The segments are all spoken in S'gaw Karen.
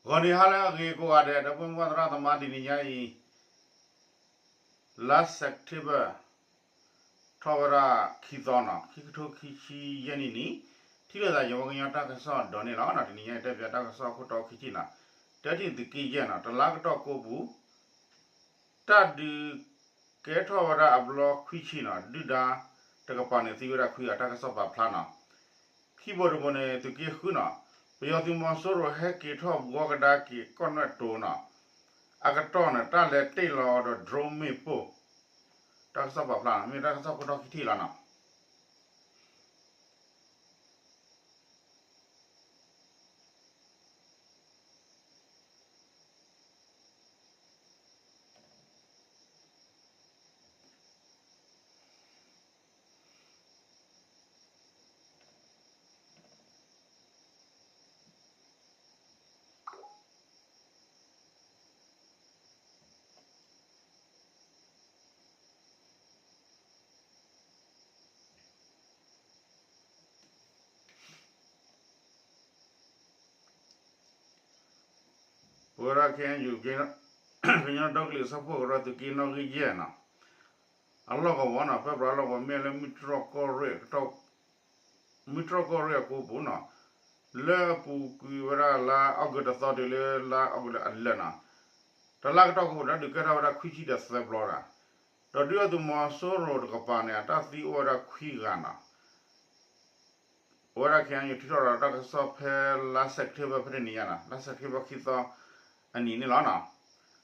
ဂီၤနံၤဟါလၢအဂ့ၤကိးဂၤဒဲး ဒီပုၢ်ဝဲၢ်သရၣ်သမါ တနံၤညါအံၤ လါ September ထီၣ်ဝဲဒၣ်ခံသီနီၤ ခံကထိခံဆံယဲၢ်နံၣ်န့ၣ် ထံၣ်လိာ်သးယဝဲကညီတၢ်ကစီၣ်ဒီးန့ၣ်လီၤ. တနံၤညါအံၤတဲပၠးတၢ်ကစီၣ်အခိၣ်တီခံဆံနီၤ တထံၣ်န့ၣ် သုးက့ယဲၢ်နီၤ တလါကတီၢ်ကိးပူၤ တၢ်ဒုးကဲထီၣ်ဝဲဒၣ်အဘျီခွံဆံနီၤ ဒုၣ်ဒါတကပၤန့ၣ် သံဝဲဒၣ်ခွံဂၤ တၢ်ကစီၣ်ပာ်ဖျါနီၤ. ခံဘိတဘိန့ၣ် သုးက့ဃုနီၤ ပယီၤသုးမီၤစိရိၤဟဲက့ၤထီၣ်ဘှီကဒါက့ၤကီၢ်နွဲၣ်တိၤနီၤ အကတီၢ်န့ၣ် တၢ်လဲၤတ့ၢ်လီၤဒီး drone မ့ၣ်ပိၢ် တၢ်ကစီၣ်ပာ်ဖျါနီၤ မ့ၢ်တၢ်ကစီၣ်ခိၣ်တီခံထံၣ်လီၤနီၤ. ပဝဲဒၣ် ခ့ၣ်အဲၣ်ယူၣ် ကညီဒီကလုာ်စၢဖှိၣ်ကရၢ သုးက့နီၣ်ဂံၢ်ယဲၢ်နီၤ အလီၢ်ကဝီၤနီၤ ပၢပြးလီၢ်ကဝီၤ မ့ၢ်လၢ မုၢ်တြီၢ်ကီၢ်ရ့ၣ်အကိပူၤနီၤ လၢအပူၤကွံာ်ဝဲဒၣ်လါ August တသီတုၤလၢလါ August လၢအလၢာ်နီၤ တလါကတီၢ်ကိးပူၤ တၢ်ဒုးကဲထီၣ်ဝဲဒၣ်ခွံဆံဒီးသၢဘျီနီၤ ဒီးဒုၣ်ဒါသုးမီၤစိရိၤတကပၤန့ၣ် အတၢ်သံအိၣ်ဝဲဒၣ်ခွံဂၤနီၤ ပဝဲဒၣ် ခ့ၣ်အဲၣ်ယူၣ် ထုးထီၣ်ဒီးတၢ်ကစီၣ်ဖဲလါ September ဖဲတနံၤညါနီၤ လါ September ခံသီအနံၤန့ၣ်လီၤနီၤ.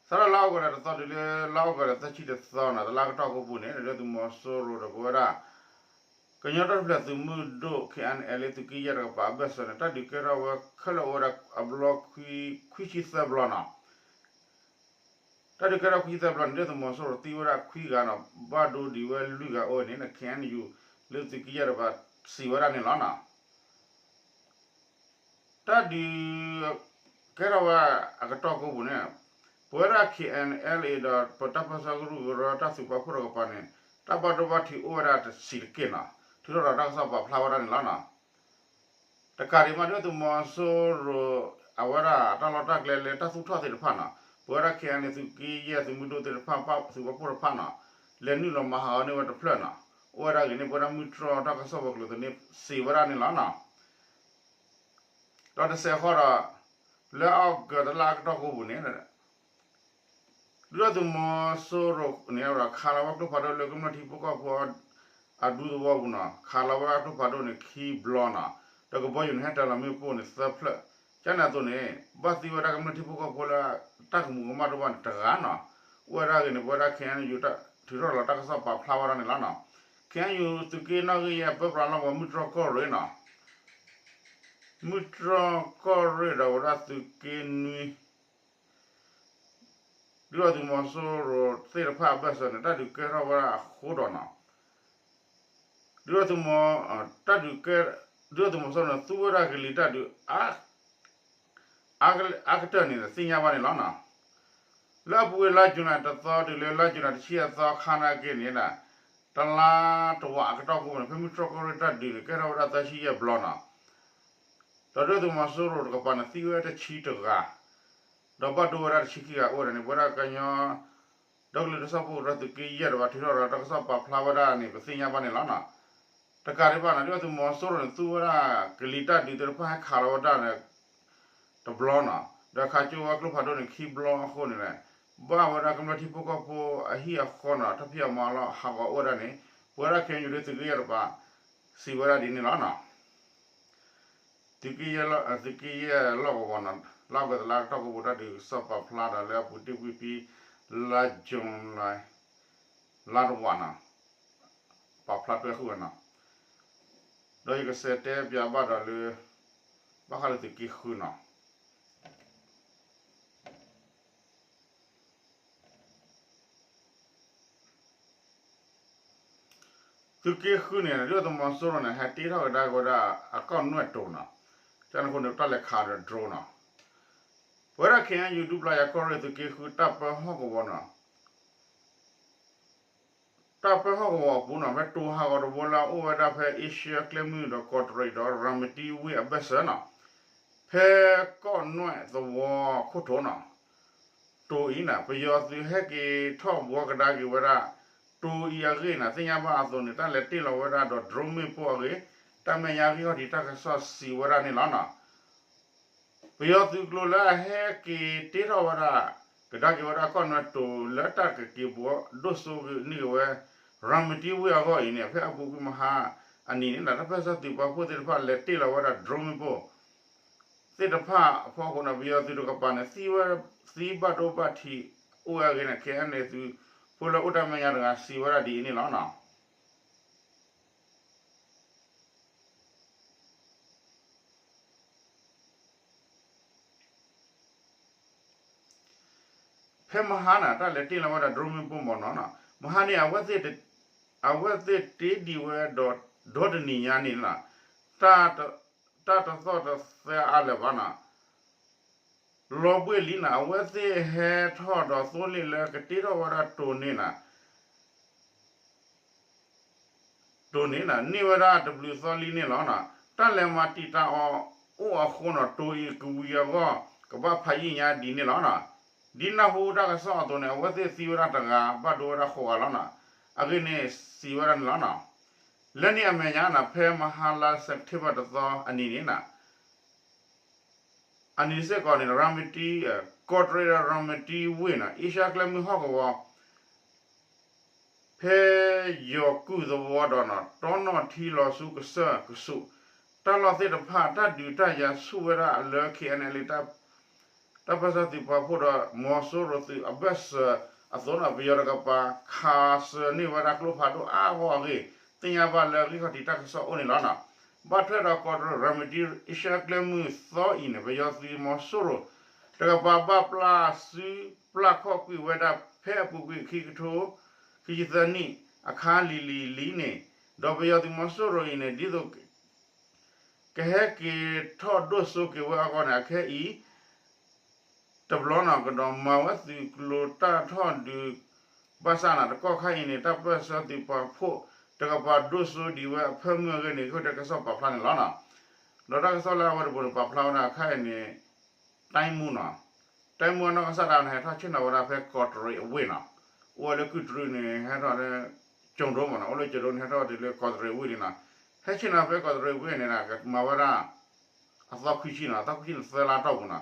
စးထီၣ်လါ August တသီတုၤလၢလါ August သၢဆံတသီနီၤ တလါကတီၢ်ကိးပူၤန့ၣ် ဒုၣ်ဒါသုးမီၤစိရိၤဒီးပဝဲဒၣ် ကညီတၢ်ထူၣ်ဖျဲးသုးမုၢ်ဒိၣ် ခ့ၣ်အဲၣ်ယူၣ် လၢသုးက့ယဲၢ်တကပၤအဘၢၣ်စၢၤန့ၣ် တၢ်ဒုးကဲထီၣ်ဝဲခဲလၢာ်အိၣ်ဝဲဒၣ်အဘျီ ခွံဆံသၢဘျီနီၤ တၢ်ဒုးကဲထီၣ်ခွံဆံသၢဘျီန့ၣ် ဒုၣ်ဒါသုးမီၤစိရိၤသံဝဲဒၣ်ခွံဂၤနီၤ ဘၣ်ဒိဒံးဝဲလွံၢ်ဂၤအိၣ်ဝဲန့ၣ် ခ့ၣ်အဲၣ်ယူၣ် လၢသုးက့ယဲၢ်တကပၤစံးဝဲဒၣ်န့ၣ်လီၤနီၤ. တၢ်ဒုးကဲထီၣ်ဝဲအကတီၢ်ကိးပူၤန့ၣ် ပဝဲဒၣ် ခ့ၣ်အဲၣ်ယူၣ် ဒီးပတၢ်ပၢဆှၢကရူၢ်ကရၢတၢ်သုးပာ်ဖှိၣ်တကပၤန့ၣ် တၢ်ဘၣ်ဒိဘၣ်ထံးအိၣ်ဝဲဒၣ်တဆံးတက့ၢ်နီၤ ထုးထီၣ်ဒီးတၢ်ကစီၣ်ပာ်ဖျါဝဲဒၣ်န့ၣ်လီၤနီၤ. တကးဒံးမး ဒုၣ်ဒါသုးမီၤစိရိၤ အဝဲဒၣ်တၢ်လီၢ်တၢ်ကျဲလၢတၢ်သူၣ်ထီၣ်သ့ၣ်တဖၣ်နီၤ ပဝဲဒၣ် ခ့ၣ်အဲၣ်ယူၣ် သုးက့ယဲၢ်သုးမုၢ်ဒိၣ်သ့ၣ်တဖၣ် သုးပာ်ဖှိၣ်တဖၣ်နီၤ လဲၤနုာ်လီၤမၤဟးဂီၤန့ၢ်ဝဲတဖျၢၣ်နီၤ အိၣ်ဝဲဒၣ်ဂ့ၤန့ၣ် ပဝဲဒၣ်မုၢ်တြီၢ်တၢ်ကစီၣ်ပှၤကျိၤသန့ၣ် စံးဝဲဒၣ်န့ၣ်လီၤနီၤ. ဒီးတစဲးဃီဒီး လၢ August တလါအကတီၢ်ကိးပူၤန့ၣ် ဒုၣ်ဒါသုးမီၤစိရိၤန့ၣ် ခးလီၤဝဲကျိဖးဒိၣ်လၢကမျၢၢ်ထံဖိကီၢ်ဖိအဒူသဝီပူၤနီၤ ခးလီၤဝဲဒၣ်ကျိဖးဒိၣ်န့ၣ်ခံဘျီနီၤ ဒီးကဘီယူၤန့ၣ် ဟဲတၢၤလီၤမ့ၣ်ပိၢ်န့ၣ်သၢဖျၢၣ် ကန့ၣ်အသိးန့ၣ် ဘၣ်သံဝဲဒၣ်ကမျၢၢ်ထံဖိကီၢ်ဖိလၢ တၢ်ကမူၤကမၣ်ဒိၣ်ဘၣ်န့ၣ်တဂၤနီၤ အိၣ်ဝဲဒၣ်ဂ့ၤန့ၣ် ပဝဲဒၣ် ခ့ၣ်အဲၣ်ယူၣ် ထုးထီၣ်လီၤတၢ်ကစီၣ်ပာ်ဖျါဝဲဒၣ်န့ၣ်လီၤနီၤ. ခ့ၣ်အဲၣ်ယူၣ် သုးက့နီၣ်ဂံၢ်ယဲၢ် ပၢပြးလီၢ်ကဝီၤ မုၢ်တြီၢ်ကီၢ်ရ့ၣ်နီၤ မုၢ်တြီၢ်ကီၢ်ရ့ၣ်ဒီးဝဲဒၣ်သုးက့နွံ ဒုၣ်ဒါသုးမီၤစိရိၤသ့ၣ်တဖၣ်အဘၢၣ်စၢၤန့ၣ် တၢ်ဒုးကဲထီၣ်ဝဲဒၣ်အဃိဒီးနီၤ ဒုၣ်ဒါသုးမီၤ တၢ်ဒုးကဲ ဒုၣ်ဒါသုးမီၤစိရိၤန့ၣ် သူဝဲဒၣ်ကလံၤတၢ်ဒုး အါကတၢၢ်န့ၣ် သ့ၣ်ညါဘၣ်န့ၣ်လီၤနီၤ. လၢအပူၤကွံာ်လါ July တသီတုၤလၢလါ July တဆံအသီခါနာ်က့န့ၣ် တလါတဝာ်အကတီၢ်ကိးပူၤန့ၣ် ဖဲမုၢ်တြီၢ်ကီၢ်ရ့ၣ်တၢ်ဒုးန့ၣ် ကဲထီၣ်ဝဲဒၣ်သၢဆံယဲၢ်ဘျီနီၤ ဒီးဒုၣ်ဒါသုးမီၤစိရိၤတကပၤန့ၣ် သံဝဲတဆံတဂၤ ဒီးဘၣ်ဒိဝဲဒၣ်တဆံခံဂၤအိၣ်ဝဲဒၣ်န့ၣ် ပဝဲဒၣ်ကညီ ဒီကလုာ်တၢ်ထူၣ်ဖျဲးသုးက့ယဲၢ်တကပၤ ထုးထီၣ်ဒီးတၢ်ကစီၣ်ပာ်ဖျါဝဲဒၣ်န့ၣ် ပသ့ၣ်ညါဘၣ်န့ၣ်လီၤနီၤ. တကးဒံးဘၣ်န့ၣ် ဒုၣ်ဒါသုးမီၤစိရိၤန့ၣ် သူဝဲဒၣ်ကလံၤတၢ်ဒုးသ့ၣ်တဖၣ်ဟဲခးလီၤဝဲဒၣ်န့ၣ် တဘျီနီၤ ဒီးခးကၠိဝဲကျိဖးဒိၣ်န့ၣ်ခံဘျီအဃိန့ၣ် ဘၣ်ဝဲဒၣ်ကမျၢၢ်ထံဖိကီၢ်ဖိအဟံၣ်အဃီနီၤ တၢ်ဖံးအီၣ်မၤအီၣ်လီၤဟးဂီၤအိၣ်ဝဲဒၣ်န့ၣ် ပဝဲဒၣ် ခ့ၣ်အဲၣ်ယူၣ် ဒုးသုးက့ယဲၢ်တကပၤ စံးဝဲဒၣ်ဒ်န့ၣ်လီၤနီၤ. သုးက့ယဲၢ်လီၢ်ကဝီၤနီၤ လါအီကူးတလါကတီၢ်ကိးပူၤ တၢ်ဒုးကစီၣ်ပာ်ဖျါဒီးလၢအပူၤတ့ၢ်ကွံာ်ဖဲ လါ July လါတဝာ်နီၤ ပာ်ဖျါတွဲဃုာ်ဝဲနီၤ ဒီးယကစးတဲပၠးဘၣ်ဒီးလၢ ဘၣ်ဃးလၢသုးက့ဃုနီၤ သုးက့ဃုန့ၣ် ဒုၣ်ဒါသုးမီၤစိရိၤန့ၣ် ဟဲတ့ထီၣ်ကဒါက့ၤဝဲဒၣ်အကီၢ်နွဲၣ်တိၤနီၤ ကန့ၣ်အဃိန့ၣ် တၢ်လဲၤခးဒီး drone နီၤ ပဝဲဒၣ် ခ့ၣ်အဲၣ်ယူၣ် ဒူပျၢ်ယၤကီၢ်ရ့ၣ်သုးက့ဃုတၢ်ပၢဟီၣ်ကဝီၤနီၤ တၢ်ပၢဟီၣ်ကဝီၤအပူၤနီၤ ဖဲတိၤဟးဂီၤတဘိလၢအအိၣ်ဝဲဒၣ်ဖဲ အ့ရှၢၣ်ကျဲမုၢ်ဒီးကီးတရံးဒီးရၤမတံဝ့ၢ်အဘၢၣ်စၢၤနီၤ ဖဲ ဖဲကီၢ်နွဲၣ်သဝီခိၣ်ထိးနီၤ, တိၤအံၤန့ၣ် ပယီၤသုးဟဲက့ၤထီၣ်ဘှီကဒါက့ၤဝဲဒၣ် တိၤအံၤအဂ့ၢ်န့ၣ် သ့ၣ်ညါဘၣ်အသိးန့ၣ် တၢ်လဲၤတ့ၢ်လီၤဝဲဒၣ်ဒီး drone မ့ၣ်ပိၢ်အဂ့ၢ် တၢ်မဲာ်ညါဂံၢ်ခီၣ်ထံးတၢ်ကစီၣ်စံးဝဲဒၣ်န့ၣ်လီၤနီၤ. ပယီၤသုးကျိၤလၢအဟဲက့ၤတ့ထီၣ်ဝဲဒၣ် ကဒါက့ၤဝဲဒၣ်ကီၢ်နွဲၣ်တိၤလၢတၢ်ကက့ၤဘှီဒိၣ်စိန့ၢ်က့ၤဝဲ ရၤမတံဝ့ၢ်အဂီၢ်အံၤန့ၣ် ဖဲအပူၤကွံာ်မဟါအနံၤန့ၣ် တၢ်ပၢၢ်ဆၢသုးပာ်ဖှိၣ်သ့ၣ်တဖၣ်လဲၤတ့ၢ်လီၤဝဲဒၣ် drone မ့ၣ်ပိၢ် သ့ၣ်တဖၣ်အဖီခိၣ်န့ၣ် ပယီၤသုးတကပၤန့ၣ် သံဝဲ သံဘၣ်ဒိဘၣ်ထံးအိၣ်ဝဲအဂ့ၢ်န့ၣ် ခဲအံၤန့ၣ် သုးဖိလၢအိၣ်တၢ်မဲာ်ညါတဂၤစံးဝဲဒၣ်ဒ်အံၤန့ၣ်လီၤနီၤ. ဖဲမဟါန့ၣ် တၢ်လဲၤတ့ၢ်လီၤဝဲဒၣ် drone မ့ၣ်ပိၢ်မ့ၢ်နီၤနီၤ မဟါန့ၣ် အဝဲသ့ၣ်တ့ဒံးဝဲဒီး ဒီတနံၤညါန့ၣ်နီၤ တၢ်တသီၣ်တသဲအါလၢၤဘၣ်နီၤ လီၤဘှ့ၣ်လံန့ၣ် အဝဲသ့ၣ်ဟဲထီၣ်ဒီးသိလ့ၣ်လၢကတ့ထီၣ်ဝဲဒၣ်တိၤန့ၣ်န့ၣ် တိၤန့ၣ်န့ၣ် န့ၢ်ဝဲဒၣ်တဘျုးသီလံန့ၣ်လီၤ. တၢ်လဲၤမၤတံာ်တာ်အီၤအိၣ်အဃိန့ၣ် တိၤအံၤကဝံၤအဂီၢ် ကဘၣ်ဖးယံာ်ညါဒ်န့ၣ်လီၤ. ဒ်နၢ်ဟူတၢ်ကစီၣ်အသိးန့ၣ် အဝဲသ့ၣ်သံဝဲဒၣ်တဂၤ ဘၣ်ဒိဝဲဒၣ်ဃိးဂၤလီၤန့ၣ် အဂ့ၢ်န့ၣ်စံးဝဲဒၣ်န့ၣ်လီၤ. လၢန့ၣ်အမဲာ်ညါန့ၣ် ဖဲမဟါလါ September တသီအနံၤန့ၣ်န့ၣ် အနံၤစ့ၢ်ကီးန့ၣ် ရၤမတံ ကီးတရံးဒီးရၤမတံဝ့ၢ်န့ၣ် အ့ရှါကျဲမုၢ်ဟီၣ်ကဝီၤ ဖဲယီၤကုၢ်သဝီဒီးန့ၣ် တီနီၣ်ထံလီၤဆူကစၢၢ်ကဆူး တၢ်လီၢ်သ့ၣ်တဖၣ် တၢ်ဒုးတၢ်ယၤဆူၣ်ဝဲဒၣ်လၢ KNLA တၢ်ပၢၢ်ဆၢသုးပာ်ဖှိၣ်ဒီး မီၤစိရိၤသုးအဘၢၣ်စၢၤအသိးန့ၣ် ပယီၤတကပၤ ခးစၢၤန့ၢ်ဝဲဒၣ်ကျိဖးဒိၣ်အါဂီၢ်အဂ့ၢ် သ့ၣ်ညါဘၣ်လၢဂံၢ်ခီၣ်ထံးတၢ်ကစီၣ်အိၣ်န့ၣ်လီၤ. ဘၣ်ထွဲဒီးကီးတရံး ရၤမတံ အ့ရှါကျဲမုၢ်သီအံၤန့ၣ် ပယီၤသုးမီၤစိရိၤ တကပၤဘၣ်ပျၢ်စုပျၢ်ခီၣ်ကွံာ်ဝဲဒၣ်ဖဲအပူၤကွံာ်ခံကထိ ခံဆံသၢနံၣ် အခါလံၤလံၤလံၤန့ၣ် ဒီးပယီၤသုးမီၤစိရိၤအံၤန့ၣ် ဒ်သိး ကဟဲက့ၤထီၣ်ဒိၣ်စိက့ၤဝဲအဂီၢ်န့ၣ် အခဲအံၤ တဘျီန့ၣ် ကဒီးမၤဝဲသုးကျိၤတၢ်ထီၣ်ဒုး ဘၣ်ဆၣ်န့ၣ် တကီၢ်ခါအံၤန့ၣ် တၢ်ပၢၢ်ဆၢသုးပာ်ဖှိၣ် တကပၤဒိၣ်စိဒံးဝဲအဖၢမုၢ်အဂ့ၢ်န့ၣ် ကတၢၢ်တၢ်ကစီၣ်ပာ်ဖျါန့ၣ်လီၤနီၤ. ဒီးတၢ်ကစီၣ်လၢအဝဲတဘိန့ၣ် ပာ်ဖျါဝဲဒၣ်ခဲအံၤန့ၣ် တိုင်းမှူးနီၤ, တိုင်းမှူးအနီၢ်ကစၢ်ဒၣ်န့ၣ် ဟဲထီၣ်ဆ့ၣ်နီၤဝဲဒၣ်ဖဲကီးတရံးအဝ့ၢ်နီၤ, အိၣ်ဝဲလၢကုၢ်တရံးန့ၣ် ဟဲထီၣ်လၢ ကၠိၤဒိမ့ၢ်နီၤ, အိၣ်လၢကၠိၤဒိန့ၣ် ဟဲထီၣ်ဝဲတုၤလၢကီးတရံးအဝ့ၢ်လံနီၤ, ဟဲဆ့ၣ်နီၤဖဲကီးတရံးအဝ့ၢ်န့ၣ် ကမၤဝဲဒၣ် အသီခွံဆံနီၤ, အသီခွံဆံန့ၣ် သၢလါတီၢ်ပူၤနီၤ,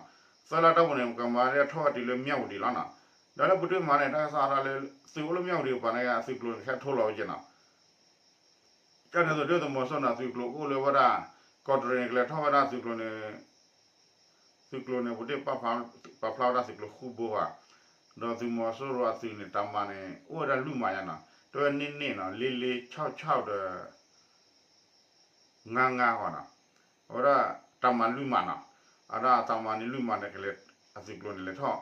သၢလါတီၢ်ပူၤန့ၣ် ကမၤဝဲဒၣ်ထီၣ်ဝဲတုၤလၢမၠၣ်ဝတံၤလီၤနီၤ, ဒီးလၢပူၤတ့ၢ်မၤန့ၣ် တၢ်ကစီၣ်အါထီၣ်လၢ သုးအိၣ်လၢမၠၣ်ဝတံၤကပၤန့ၣ် အသုးကျိၤန့ၣ် ကဟဲထိလီၤဝဲက့နီၤ ကန့ၣ်သိးဒုၣ်ဒါသုးမီၤစိရိၤန့ၣ် သုးကျိၤကအိၣ်လၢဝဲဒၣ် ကီးတရံးန့ၣ် ကလဲၤထီၣ်ဝဲဒၣ်သုးကျိၤန့ၣ်, သုးကျိၤန့ၣ် ပူၤတ့ၢ်ပာ်ဖျါဝဲဒၣ်သုးကျိၤဃုဘိဧါ, ဒီးသုးမီၤစိရိၤအသုးန့ၣ် တၢ်မၤန့ၣ် အိၣ်ဝဲဒၣ်လွံၢ်မးယါနီၤ, တဲဝဲန့ၣ်န့ၣ်နီၤ, လ့လ့ဆီၣ်ဆီၣ်ဒီး ငါးငါးဃီနီၤ, အဝဲဒၣ်တၢ်မၤလွံၢ်မးနီၤ, အဝဲဒၣ်တၢ်မၤန့ၣ်လွံၢ်မးန့ၣ် ကလဲၤ အသုးကျိၤန့ၣ်လဲၤထီၣ်,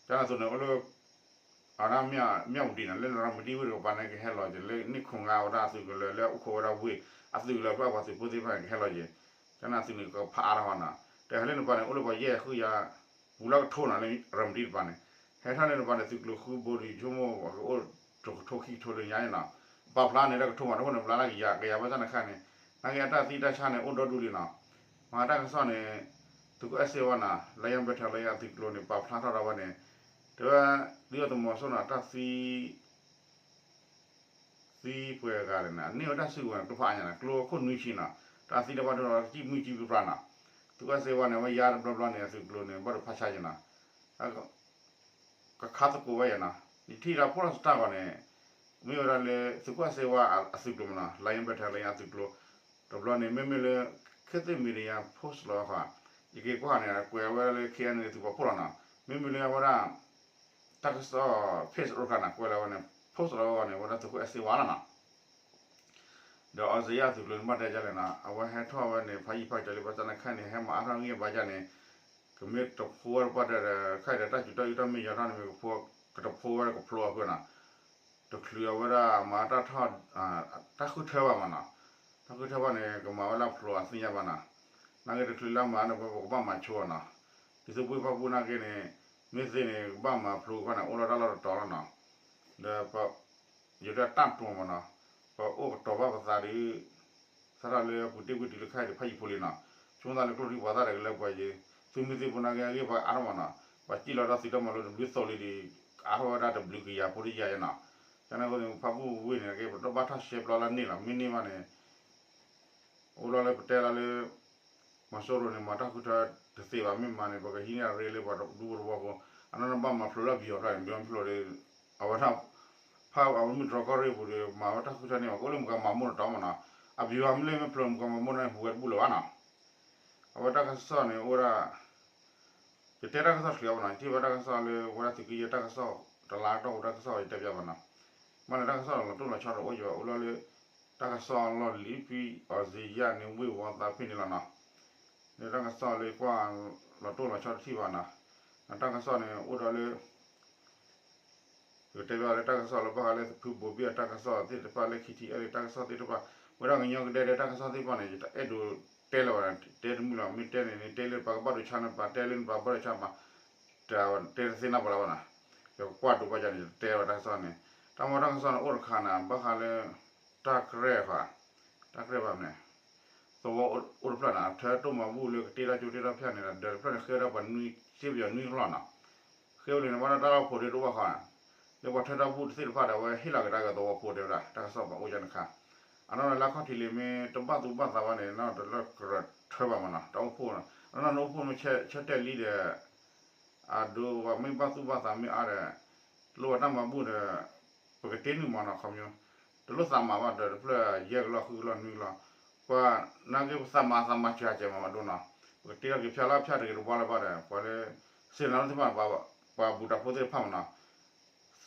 ကန့ၣ်သိးန့ၣ် အိၣ်လၢ အဝဲဒၣ်မၠၣ်ဝတံၤန့ၣ် လၢရၤမတံဝ့ၢ်တကပၤန့ၣ် ကဟဲလီၤက့ၤ လၢန့ၣ်ခိၣ်ငါဝဲဒၣ်အသုးကျိၤလၢ လၢအိၣ်ခိးဝဲဒၣ်ဝ့ၢ် အသုးလၢပှၤသုးဖိသ့ၣ်တဖၣ်န့ၣ် ကဟဲလီၤက့ၤ, ကန့ၣ်သုးန့ၣ်ကဖးအါထီၣ်နီၤ, တဟဲလၢန့ၣ်ပၤန့ၣ် အိၣ်လၢပှၤယဲၢ်ဃုယၤ ပူၤလၢကထိနီၤ လၢရၤမတံတပၤန့ၣ်, ဟဲထီၣ်လၢန့ၣ်ပၤန့ၣ် သုးကျိၤဃုဘိဒံးဆိကမိၣ် ကအိၣ်တကထိခံကထိလၢညါန့ၣ်နီၤ, ပာ်ဖျါန့ၣ် တၢ်ကထိမးတခိၣ်န့ၣ် ဘျါလၢကယၤ ကယၤဘၣ်ဆၣ်န့ၣ်ခါန့ၣ်, နာ်က့အတၢ်သံတၢ်ဆါန့ၣ် အိၣ်ဒီဒူၣ်လံနီၤ, မၤတၢ်ကစီၣ်န့ၣ် သုးခိၣ်အဲၣ်စ့ဝါနီၤ လါယါဘဲထၢၣ်လါယါသုးကျိၤန့ၣ် ပာ်ဖျါထီၣ်ဒီးဝဲန့ၣ်, တဲဝဲ ဒုၣ်ဒါသုးမီၤစိရိၤန့ၣ် တၢ်သံ သံပှဲၤဂၤန့ၣ် န့ၢ်ဝဲတၢ်စုကဝဲၤန့ၣ် ကျိဖးအါညါန့ၣ် ကျိခိၣ်နွံဆံနီၤ, တၢ်သံတၢ်ဘၣ်ဒိဒီး ကံၣ်မုၢ်ကံၣ်ပြၤပြၤနီၤ, သုးခိၣ်အဲၣ်စ့ဝါန့ၣ် အဝဲယါတဘျီဘျီန့ၣ် အသုးကျိၤန့ၣ် ဘၣ်ဒိဖးဆါယဲနီၤ, ကခါသကိးဝဲယဲနီၤ, ယထံၣ်ဒီးဖိလီၤစတၢ်ဂီၤန့ၣ် မ့ၢ်ဝဲဒၣ်လၢ သုးခိၣ်အဲၣ်စ့ဝါအသုးကျိၤမနီၤ လါယါဘဲထၢၣ်လါယါသုးကျိၤ, တဘျီန့ၣ် မ့မ့ၢ်လၢ ခေတ်သစ် media post လီၤဃီ, ယက့ၤကွၢ်န့ၣ် ကွဲးဝဲဒၣ်လၢ ခဲအံၤန့ၣ် သုးပာ်ဖှိၣ်လီၤနီၤ, မ့မ့ၢ်လၢအဝဲဒၣ် တၢ်ကစီၣ် page အိၣ်တခါန့ၣ် ကွဲးလီၤဝဲန့ၣ် post လီၤဝဲန့ၣ် အဝဲဒၣ်သုးခိၣ်အဲၣ်စ့ဝါလီၤနီၤ, ဒီးအီစ့ယါသုးကျိၤန့ၣ် ဘၣ်တဲဒ်လဲၣ်နီၤ, အဝဲဟဲထီၣ်ဝဲန့ၣ် ဖးယံာ်ဖးကၠီလံ ဘၣ်ဆၣ်န့ၣ်ခါန့ၣ် ဟဲမၤအါထီၣ်ဂံၢ်ဘါယါန့ၣ် ကမ့ၢ်တဖိဝဲတပှၢ်တၢၢ်ဒီး ခဲအံၤဒီးတၢ်စူၤတၢ်အုးတၢ်မ့ၢ်ယီၤထီၣ်န့ၣ် မ့ၢ်ကဖိ ကတဖိဝဲကဖျိအဖုနီၤ, တချုးအဝဲဒၣ်မၤတၢ်ထီၣ် တၢ်ဃုထၢဘၣ်မးနီၤ, တၢ်ဃုထၢဘၣ်န့ၣ် ကမၤဝဲလၢဖျိအသ့ၣ်ညါဘၣ်နီၤ, နာ်က့တချုးလၢမၤန့ၣ် ပကဘၣ်မၤဆိအီၤနီၤ, ဒ်သိးပှၤဖၣ်ပူၣ်နာ်က့န့ၣ် မ့ၢ်သ့န့ၣ် ကဘၣ်မၤဖျိခီန့ၣ် အိၣ်လီၤတၢ်လီၢ်တတီၤလီၤနီၤ, ဒီး ယဒၣ်တၢ်တိၢ်မးနီၤ, ပအိၣ်ကတီၤဘၣ်ပသးဒီး စးထီၣ်လၢပူၤတ့ၢ်ဝံၤတုၤလၢခဲအံၤဒီး ဖးယံာ်ဖိလံနီၤ, ဆိသးလၢကျိချံပှၤသၣ်တဂ့ၤလၢပှၤယံၤ သုးမုၢ်သံၣ်ဘိနာ်က့အဂ့ၢ် ပှၤအါထီၣ်မးနီၤ, ပှၤစံၣ်လီၤဒီးသုးတၢ်မၤလိတဘျုးသိးလံဒီး အါထီၣ်ဝဲဒၣ်တဘျုးကယၤဖိတယၤယဲနီၤ. ကန့ၣ်အဃိန့ၣ် ဖၣ်ပူၣ်ဝ့ၢ်န့ၣ်က့ ပတဘၣ်ထီၣ်ရှဲပျီလၢန့ၢ်လီၤ, မ့ၢ်န့ၢ်ဘၣ်န့ၣ် အိၣ်လီၤလၢပတဲလီၤလၢ မီၤစိရိၤန့ၣ် မၤတၢ်ဃုထၢတသ့ဘၣ်, မ့ၢ်မၤန့ၣ် ပကဟံးန့ၢ်အရ့လၢပှၤဒူဖိတဝီဖိ, အနီၢ်နီၢ်ဘၣ်မၤဖျိးလၢအဘံၣ်အီၤတၢ်န့ၣ် ဘံၣ်အီၤဖျိးဒီး အဝဲဒၣ် ဖးအမုၢ်တြီၢ်ကီၢ်ရ့ၣ်ပူၤဒီး မၤဝဲတၢ်ဃုထၢန့ၢ်ဘၣ် ကအိၣ်လၢမုၢ်ကမၤမိၢ်တတီၤမးနီၤ, အဘံၣ်အီၤမ့ၢ်လၢမ့ၢ်ဖျိးမုၢ်ကမၤမိၢ်န့ၣ် ဟူးဝဲတဘူၣ်လၢၤဘၣ်နီၤ. အဝဲတၢ်ကစီၣ်န့ၣ် အိၣ်ဝဲဒၣ် ယတဲတၢ်ကစီၣ်တချုးဘၣ်နီၤ, ယထံၣ်ဘၣ်တၢ်ကစီၣ်လၢ ဝဲဒၣ်သုးက့ယဲၢ်တၢ်ကစီၣ် တလါတီၢ်ပူၤတၢ်ကစီၣ် ယတဲပျးဘၣ်နီၤ. မ့ၢ်လၢတၢ်ကစီၣ်လီၤတိၢ်လီၤဆီတအိၣ်ယဘၣ် အိၣ်လီၤလၢ တၢ်ကစီၣ်လီၢ်လံၤဖံးအီၤစ့ယၢ်န့ၣ် ဝ့ၢ်ဝီသးဖ့ၣ်န့ၣ်လီၤနီၤ. လၢတၢ်ကစီၣ်လၢကွၢ်လီၤတိၢ်လီၤဆီတထံၣ်ဘၣ်နီၤ. တၢ်ကစီၣ်န့ၣ် အိၣ်ဒီးလၢ ပကတဲဘၣ်လၢတၢ်ကစီၣ်လၢဘၣ်ဃးလၢသုးဖုဘိဘ့ၣ်အတၢ်ကစီၣ်သ့ၣ်တဖၣ်လၢ ခံထံၣ်အဲၣ်လၢတၢ်ကစီၣ်သ့ၣ်တဖၣ် ဝဲဒၣ်ကညီကဒဲဒဲတၢ်ကစီၣ်သ့ၣ်တဖၣ်န့ၣ် ယတအဲၣ်ဒိးတဲလၢၤဘၣ်န့ၣ် တဲတမုာ်လီၤ, မ့ၢ်တဲန့ၣ်န့ၣ် တဲလၢပှၤကဘၣ်ဒိဆါန့ၣ် ပှၤတဲလၢပှၤဘၣ်ဒိဆါမး တဲတသ့နီတပှၤလၢၤဘၣ်နီၤ. ယကကွၢ်ဒိးဘၣ်ယၤန့ၣ် ယတဲဝဲတၢ်ကစီၣ်န့ၣ် တၢ်မ့ၢ်တၢ်ကစီၣ်န့ၣ် အိၣ်တခါန့ၣ်ဘၣ်ဃးလၢ တၢ်ကြဲၢ်ဃာ် တၢ်ကြဲၢ်ဘၣ်န့ၣ် သဝီအိၣ်တဖျၢၣ်န့ၣ် ထၢတၢ်မၤဘူၣ်လၢကတ့ထီၣ်ကၠိတ့ထီၣ်ဖၠၣ်န့ၣ်ဒီး ဒီးတဖျၢၣ်န့ၣ် ဃ့ဝဲဒၣ်ပှၤနွံ စ့ပယီၤနွံကလီၢ်နီၤ. ဃ့ဝဲလံန့ၣ် ဘၣ်ဒီးတၢ်လီၢ်ဖိးဒ့တအိၣ်ဘၣ်ဃီန့ၣ် လၢပှၤထၢတၢ်ဘူၣ်တသ့ၣ်တဖၣ်ဒီး အဝဲဟ့ၣ်လီၤကဒါက့ၤသဝီဖိတဲဝဲဒၣ် တၢ်ကစီၣ်ပှၤအိၣ်ယါန့ၣ်ခါ အနီၢ်နီၢ်လၢအခီၣ်ထံးလံမ့ၢ်တဘၣ်သူၣ်ဘၣ်သးဘၣ်န့ၣ် နီၢ်တလၢကရၢၢ်ထၢဘၣ်မးနီၤ တၢ်အိၣ်ဖှိၣ်နီၤ အနီၢ်နီၢ်နအိၣ်ဖှိၣ်မ့ၢ်ဆၢတဲာ်လံဒီး အဒိပှၤမ့ၢ်ဘၣ်သူၣ်ဘၣ်သးမ့ၢ်အါဒီး လိၣ်ဘၣ်တၢ်မၤဘူၣ်ဒီး ပကတ့နုာ်မးနီၤ ခီပညီ တလိၣ်သးမၤဘၣ်ဒီးတဖျၢၣ်ယဲၢ်ကလီၢ်ဃုကလီၢ်နွံကလီၢ် ပှၤနာ်က့ပသးမၤသးမၤစှၤစဲးမးအဒိနီၤ ပကတ့ထီၣ်က့ၤဖၠၣ်လၢဖၠၣ်တဂ့ၤတဘှါလၢၤဘၣ်ဒီး ပှၤလၢ စ့တနါသ့ၣ်တဖၣ် ပှၤဘူၣ်တၢ်ဖိသ့ၣ်တဖၣ်မးနီၤ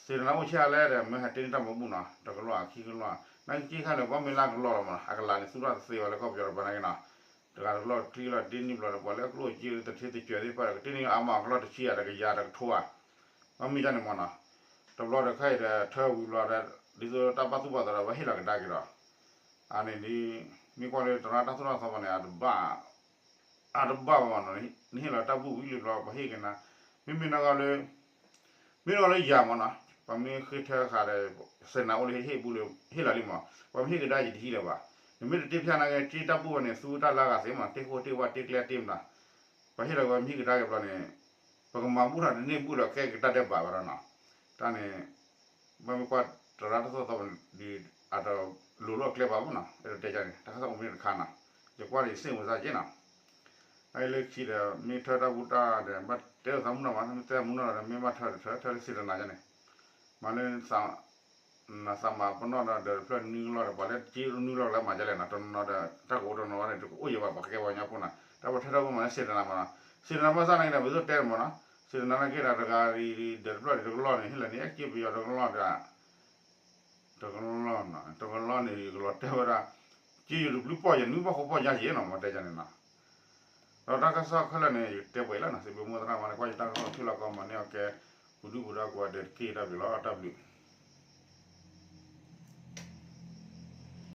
စ့တနါအိၣ်ဆံးအါလဲၣ်ဒီး မ့ၢ်ဟဲတ့န့ၢ်တၢ်မၤဘူၣ်နီၤ တကလီၢ်ခံကလီၢ် နာ်က့ခံခါန့ၣ် ဘၣ်မ့ၢ်လၢကလီၢ်လီၤမးနီၤ အကလးန့ၣ် သူၣ်ထီၣ်တသ့ဘၣ်လၢကီၢ်ပယီၤတပၤနာ်က့နီၤ တဂၤတကလီၢ်တကျံလီၤ တ့နံၣ်ဘျီဒီး ပှၤလၢအကျိၣ်အစ့တထ့တစဲၤသ့ၣ်တဖၣ်ဒီး ကတ့န့ၢ်အါမးကလီၢ်တဆံယၤတကယၤတကထိဧါ ဘၣ်မ့ၢ်ဒ်န့ၣ်မးနီၤ တဘျီဒီးခဲအံၤဒီး ထၢဝံၤဘျီဒီး ဒ်သိးတၢ်ဘၣ်သူၣ်ဘၣ်သးဒီး ပှၤဟ့ၣ်လီၤကဒါက့ၤဒီး အန့ၣ်ဒ် မ့ၢ်ကွၢ်လၢသရၣ်တၢ်သိၣ်တၢ်သီဘၣ်န့ၣ် အတဘၣ် အတဘၣ်ဘၣ်မးနီၤ နဟ့ၣ်လီၤတၢ်ဘူၣ်ဝံၤလံဘျီ ပှၤဟ့ၣ်က့ၤနၤ မ့မ့ၢ်နီၢ်ကီၢ်လၢ မ့ၢ်နီၢ်ကီၢ်လၢယၤမးနီၤ ပှၤမ့ၢ်ဃ့ထၢဃာ်ဒီး စ့နၤအိၣ်လၢဟ့ၣ်ဘူၣ်လၢ ဟ့ၣ်လီၤလံမး ပှၤမ့ၢ်ဟ့ၣ်ကဒါယတဟံးလၢၤဘၣ် နမ့ၢ်တတ့ဖၠၣ်နာ်က့ တ့တၢ်ဘူၣ်ဝဲန့ၣ် သူတၢ်လၢအဂၤသ့မး တ့ဃိတ့ဝါတ့ကျဲတ့မနၤ ပှၤဟ့ၣ်လီၤက့ၤပှၤမ့ၢ်ဟ့ၣ်ကဒါက့ၤဘျီန့ၣ် ပကမၤဘူၣ်ထီၣ်တန့ၢ်ဘူၣ်လီၤ ကဲက့ၤတၢ်ဒဲးဘးဝဲဒီးနီၤ တၢ်န့ၣ် ဘၣ်မ့ၢ်ကွၢ်သရၣ်တၢ်သိၣ်တၢ်သီဘၣ်န့ၣ် အတလိၤလိာ်အကျဲဘၣ်မးနီၤ အဲၣ်ဒိးတဲန့ၣ် တၢ်ခၢၣ်သးအိၣ်မ့ၢ်တခါနီၤ ယကွၢ်ဒီးယစ့ၢ်မုၢ်သးက့နီၤ အအံၤလၢခံဒီး မ့ၢ်ထၢတၢ်ဘူၣ်တၢ်ဒီး ဘၣ်တဲလိာ်သးမုၢ်နီၢ်ဘၣ် မ့ၢ်တဲမုၢ်နီၢ်ဒီး မ့ၢ်ဘၣ်ထၢဒီးထၢ ထၢလၢစ့တနၤယါန့ၣ် မၤလၢ နသးမၤပနီၣ်ဒီး ဒီးတဖျၢၣ်နွံကလီၢ်ဒီး ပှၤလၢတက့နွံကလီၢ်လၢမၤဒ်လဲၣ်နီၤ တနီၤနီၤဒီး တၢ်ကအိၣ်တနီၤဘၣ်န့ၣ် တကအိၣ်ယံၤဘၣ် ပှၤကဲပှၤကညီဖိနီၤ တၢ်ပှၤထၢတၢ်ဘူၣ်မၤလၢစ့တနၤမးနီၤ စ့တနၤဘၣ်ဆၣ်နာ်က့ဒီး ပသုတဲမးနီၤ စ့တနၤနာ်က့ဒီး တဂၤဒီးတဖျၢၣ်ဒီးတကလီၢ်န့ၣ် ဟ့ၣ်လီၤန့ၣ် အဲၣ်က့ပယီၤတကလီၢ်ဒီး တကလီၢ်နီၤ တကလီၢ်န့ၣ် ယကလီၤတဲဝဲဒၣ် က့ယိၤတဘျုးပီၢ်ယဲၢ်နွံပီၢ်ဃိးပီၢ်ယါယဲၢ်နီၤ မ့ၢ်တဲယါန့ၣ်နီၤ ဒီးတၢ်ကစီၣ်ခဲလၢာ်န့ၣ် ယတဲပှဲၤလၢနီၤ စံးဘျုးမိၢ်သရၣ်မၤန့ၣ် ကွၢ်ယတၢ်ကစီၣ်ဖံးလီၤကီမၤန့ၢ်အီၤကဲ ပူၤဒုပူၤဒါကိးဂၤဒဲးတက့ၢ် တၢ်ဘျုးလီၤ တၢ်ဘျုး